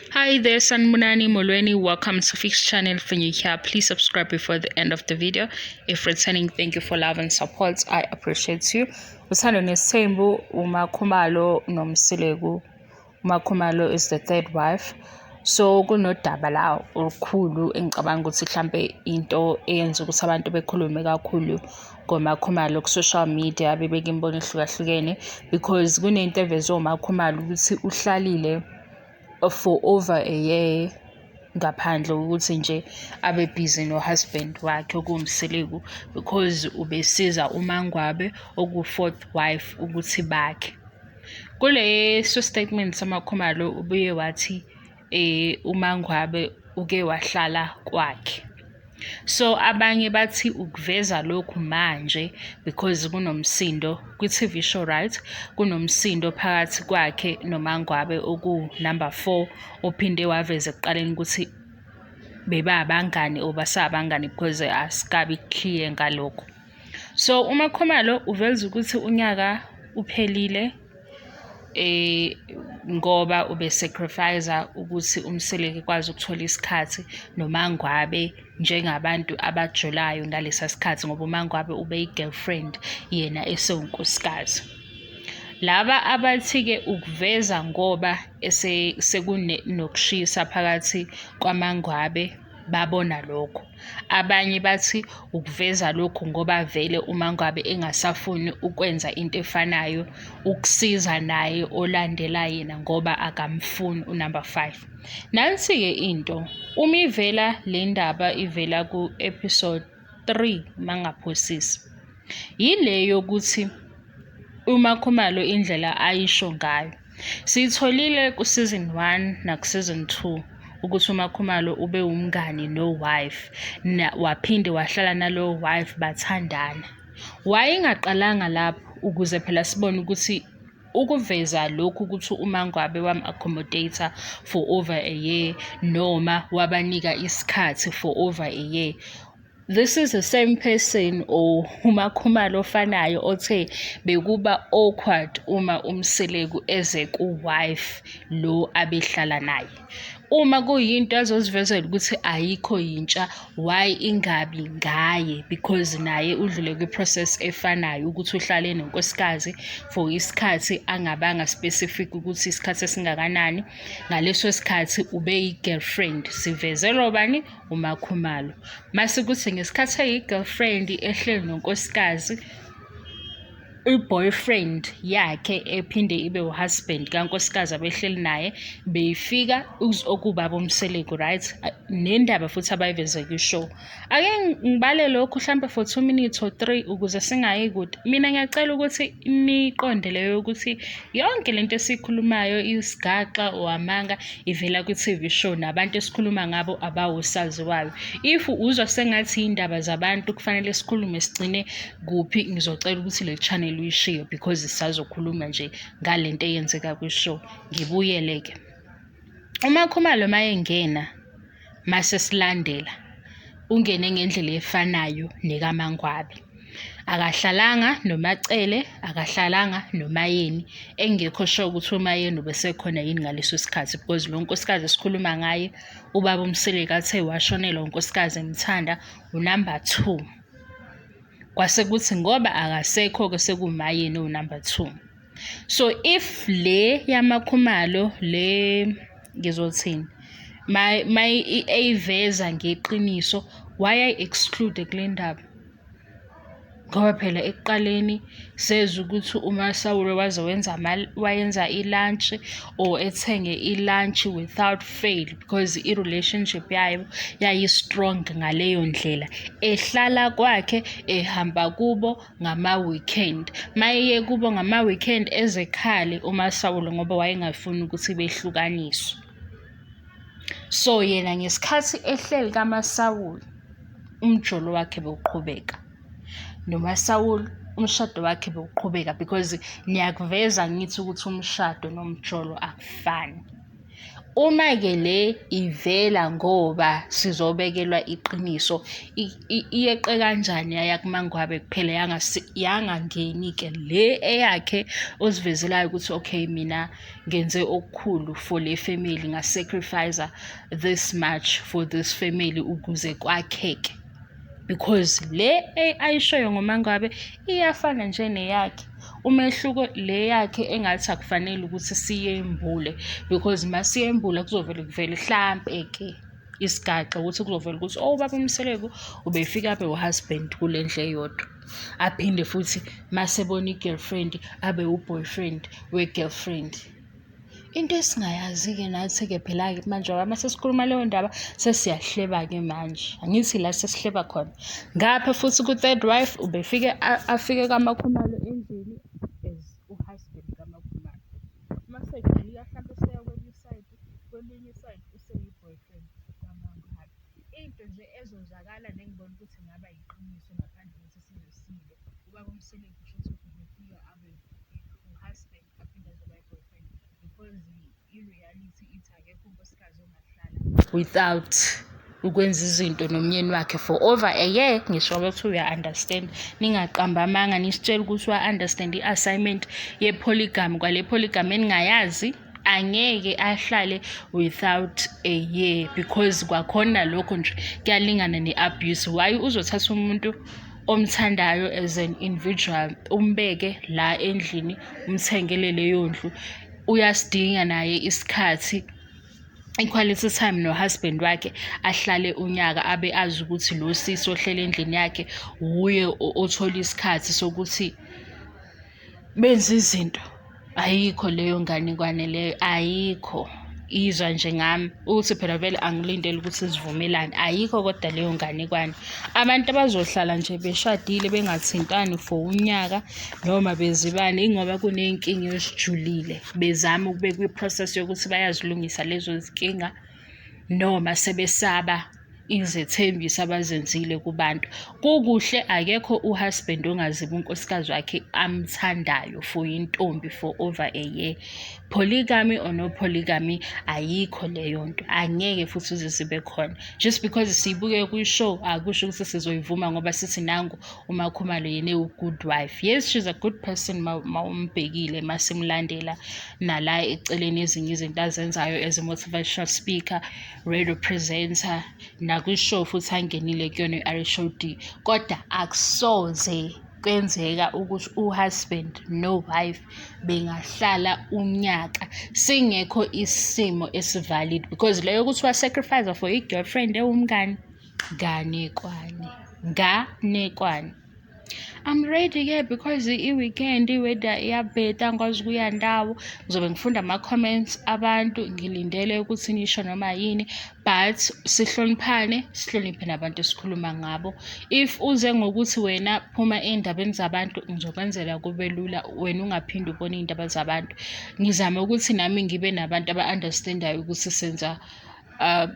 Hi there, Sanibonani Molweni. Welcome to Fix Channel. For new here, please subscribe before the end of the video. If returning, thank you for love and support. I appreciate you. Uthando Nesthembu, uMakhumalo noMseleku. UMakhumalo is the third wife. So kunodaba la olukhulu engicabanga ukuthi mhlampe into eyenza ukuthi abantu bekhulume kakhulu ngoMakhumalo ku-social media, bebeka imibono ehlukahlukene, because kunento evezwe uMakhumalo ukuthi uhlalile for over a year ngaphandle kokuthi nje abe busy no-husband wakhe okuwuMseleku, because ubesiza uMangwabe oku-fourth wife ukuthi bakhe. Kuleso statement samaKhumalo ubuye wathi uMangwabe uke wahlala kwakhe. So abanye bathi ukuveza lokhu manje because kunomsindo kwi-TV show, right? Kunomsindo phakathi kwakhe noMangwabe oku-number 4, ophinde waveza ekuqaleni ukuthi bebabangani or basabangani, because asikabi clear ngalokho. So uMakhumalo uveza ukuthi unyaka uphelile ngoba ube-sacrifice ukuthi uMseleku ekwazi ukuthola isikhathi noMangwabe njengabantu abajolayo ngalesa sikhathi, ngoba uMangwabe ube yi-girlfriend, yena esewunkosikazi. Laba abathi-ke ukuveza ngoba sekunokushisa phakathi kwaMangwabe, babona lokho. Abanye bathi ukuveza lokhu ngoba vele uMangwabe engasafuni ukwenza into efanayo, ukusiza naye olandela yena ngoba akamfuni u-number 5. Nansi-ke into, uma ivela le ndaba ivela ku-episode 3 mangaphosisi. Yile yokuthi uMakhumalo indlela ayisho ngayo. Siyitholile ku-season 1 naku-season 2 ukuthi uMakhumalo ube umngani no-wife, waphinde wahlala nalowo wife, bathandana. Wayengaqalanga lapho ukuze phela sibone ukuthi ukuveza lokhu ukuthi uMangwabe wam-accommodate-a for over a year noma wabanika isikhathi for over a year. This is the same person or uMakhumalo ofanayo othe bekuba awkward uma uMseleku eze ku-wife lo abehlala naye. Uma kuyinto azozivezela ukuthi ayikho yintsha, why ingabi ngaye? Because naye udlule kwi-process efanayo ukuthi uhlale nonkosikazi for isikhathi angabanga specific ukuthi isikhathi esingakanani. Ngaleso sikhathi ubeyi-girlfriend. Sivezelwa bani? UMakhumalo. Mase kuthi ngesikhathi eyi-girlfriend ehleli nonkosikazi, i-boyfriend yakhe ephinde ibe u-husband kankosikazi abehleli naye beyifika okubaba uMseleku, right? Nendaba futhi abayiveze kwi-show. Ake ngibale lokhu hlampe for 2 minutes or 3 ukuze singayi kude. Mina ngiyacela ukuthi niqonde leyo ukuthi yonke lento esiyikhulumayo, isigaxa or amanga, ivela kwi-TV show, nabantu esikhuluma ngabo abawosaziwayo. If uzwa sengathi iy'ndaba zabantu kufanele sikhulume sigcine kuphi, ngizocela ukuthi le channel uyishiye, because sisazokhuluma nje ngalento eyenzeka kwi-show. Ngibuyele-ke. UMakhumalo mayengena mase silandela, ungene ngendlela efanayo nekaMangwabe. Akahlalanga noMacele, akahlalanga noMayeni, engekho sure ukuthi uMayeni ubesekhona yini ngaleso sikhathi, because lo nkosikazi esikhuluma ngaye, ubaba uMseleku athe washonelwa unkosikazi emthanda, u-number 2. Kwase kuthi ngoba akasekho-ke, sekuwuMayeni owu-number 2. So if le yaMakhumalo le, ngizothini, eyiveza ngeqiniso, why ayi-exclude kule ndaba? Ngoba phela ekuqaleni sezwa ukuthi uMasawule waze wenza wayenza i-lunch or ethenge i-lunch without fail, because i-relationship yayo yayi-strong ngaleyo ndlela. Ehlala kwakhe, ehamba kubo ngama-weekend. Mayeye kubo ngama-weekend ezekhale uMasawule ngoba wayengafuni ukuthi behlukaniswe. So yena ngesikhathi ehleli kaMasawule, umjolo wakhe bewuqhubeka. NoMasawule umshado wakhe bewuqhubeka, because niyakuveza ngithi ukuthi umshado nomjolo akufani. Uma-ke le ivela ngoba sizobekelwa iqiniso, iyeqe kanjani yaya kuMaNgwabe kuphela yangangeni-ke le eyakhe ozivezelayo ukuthi okay, mina ngenze okukhulu for le family, nga-sacrifice-a this much for this family ukuze kwakheke. Because le ayishoyo ngoMaNgwabe iyafana nje neyakhe. Umehluko le yakhe engathi akufanele ukuthi siyembule because masiyembula kuzovele kuvele hlampe-ke isigaxa ukuthi kuzovela ukuthi oh, ubaba uMseleku ubefika abe u-husband kule ndlu eyodwa. Aphinde futhi masebona i-girlfriend abe u-boyfriend we-girlfriend. Into esingayazi-ke nathi-ke phela-ke manje ngoba mase sikhuluma leyo ndaba sesiyahleba-ke manje. Angithi la sesihleba khona. Ngapha futhi ku-third wife ubefike afike kaMakhumalo endlini as u-husband kaMakhumalo. Mase ejika hlampe eseya kwelinye isayidi, kwelinye isayidi useyi-boyfriend kaMaNgwabe. Into nje ezozwakala nengibona ukuthi ingaba yiqiniso ngaphandle kokuthi size sibe, ubaba uMseleku shuthi ubefika abe u-husband aphinde azoba i-boyfriend because i-reality ithi akekho unkosikazi ongahlala without ukwenza izinto nomyeni wakhe for over a year. Ngisho bethi uya-understand, ningaqambi amanga nisitshele ukuthi uya-understand i-assignment ye-polygamy, kwale polygamy eningayazi. Angeke ahlale without a year because kwakhona lokho nje kuyalingana ne-abuse. Why uzothatha umuntu omthandayo as an individual umbeke la endlini, umthengele leyo ndlu? Uyasidinga naye isikhathi, i-quality time no-husband wakhe. Ahlale unyaka abe azi ukuthi lo sisi ohleli endlini yakhe wuye othola isikhathi sokuthi benze izinto. Ayikho leyo nganekwane leyo, ayikho. Izwa nje ngami ukuthi phela vele angilindele ukuthi sivumelane, ayikho kodwa leyo nganekwane. Abantu abazohlala nje beshadile bengathintani for unyaka noma bezibane, ingoba kuney'nkinga ezijulile, bezama ukube kwi-process yokuthi bayazilungisa lezo zinkinga noma sebesaba izethembiso abazenzile kubantu. Kukuhle akekho u-husband ongaziba unkosikazi wakhe amthandayo for intombi for over a year. Polygamy or no polygamy, ayikho leyo nto, angeke futhi ize zibe khona. Just because siyibuke kwi-show akusho ukuthi sizoyivuma ngoba sithi nangu uMakhumalo yena ewu-good wife. Yes, she's a good person mawumbhekile, masimlandela nala eceleni ezinye izinto azenzayo as a motivational speaker, radio presenter, nakwi-show futhi angenile kuyona i-RHOD. Kodwa akusoze kwenzeka ukuthi u-husband no-wife bengahlala unyaka singekho isimo esi-valid, because leyo ukuthi wa-sacrifice for i-girlfriend ewumngani, nganekwane, nganekwane. I'm ready-ke because i-weekend i-weather iyabheda, angikwazi ukuya ndawo. Ngizobe ngifunda ama-comments abantu, ngilindele ukuthi nisho noma yini, but sihloniphane, sihloniphe nabantu esikhuluma ngabo. If uze ngokuthi wena phuma ey'ndabeni zabantu, ngizokwenzela kube lula, wena ungaphinde ubone iy'ndaba zabantu. Ngizame ukuthi nami ngibe nabantu aba-understand-ayo ukuthi senza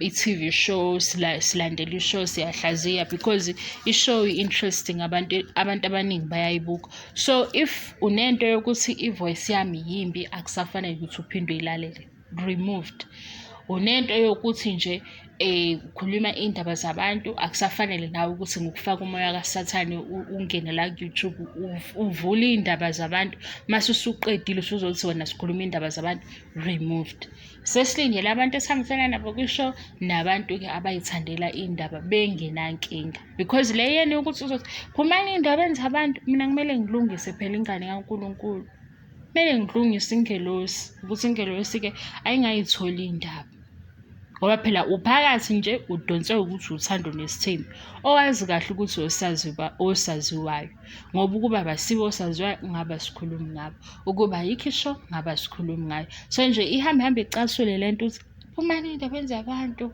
i-TV show, silandela i-show, siyahlaziya because i-show i-interesting, abantu abaningi bayayibuka. So if unento yokuthi i-voice yami yimbi, akusafanele ukuthi uphinde uyilalele, removed. Unento yokuthi nje ukhuluma iy'ndaba zabantu, akusafanele nawe ukuthi ngikufake umoya kaSathane ungene la ku-YouTube uvule iy'ndaba zabantu, mase usuqedile usuzothi wena sikhuluma iy'ndaba zabantu, removed. Sesilindele abantu esihambisana nabo kwi-show nabantu-ke abayithandela iy'ndaba bengenankinga, because le yenu yokuthi uzothi phumani ey'ndabeni zabantu, mina kumele ngilungise phela ingane kaNkulunkulu. Kumele ngilungise ingelosi ukuthi ingelosi-ke ayingayitholi iy'ndaba. Ngoba phela uphakathi nje udonswe ukuthi uthando nesithembu. Owazi kahle ukuthi osaziwayo. Ngoba ukuba abasibo osaziwayo ngabe asikhulumi ngabo. Ukuba ayikho i-show ngabe asikhulumi ngayo. So nje ihambe ihambe icasule le nto ukuthi phumani ey'ndabeni zabantu,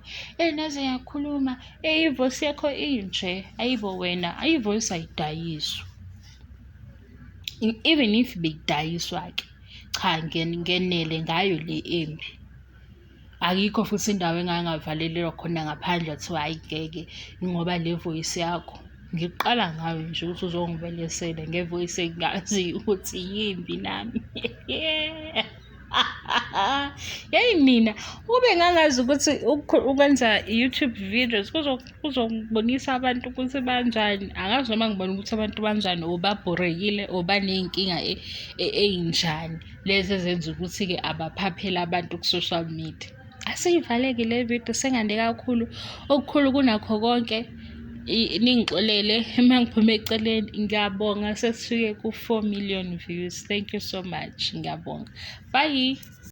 naze yakhuluma, i-voice yakho inje. Ayibo wena, i-voice ayidayiswa. Even if beyidayiswa-ke, cha ngenele ngayo le embi. Ayikho futhi indawo engake ngavalelelwa khona ngaphandle kwathiwa hhayi ngeke ngoba le voice yakho. Ngiqala ngayo nje ukuthi uzongibelesela nge-voice engingaziyo ukuthi yimbi nami. Yeyi nina, ukube ngangazi ukuthi ukwenza i-YouTube videos kuzobonisa abantu ukuthi banjani. Angazi noma ngibona ukuthi abantu banjani or babhorekile or baney'nkinga ey'njani lezi ezenza ukuthi-ke abaphaphele abantu ku-social media. Asiyivale-ke le video sengande kakhulu. Okukhulu kunakho konke ningixolele uma ngiphume eceleni. Ngiyabonga sesifike ku-4 million views. Thank you so much. Ngiyabonga. Bye.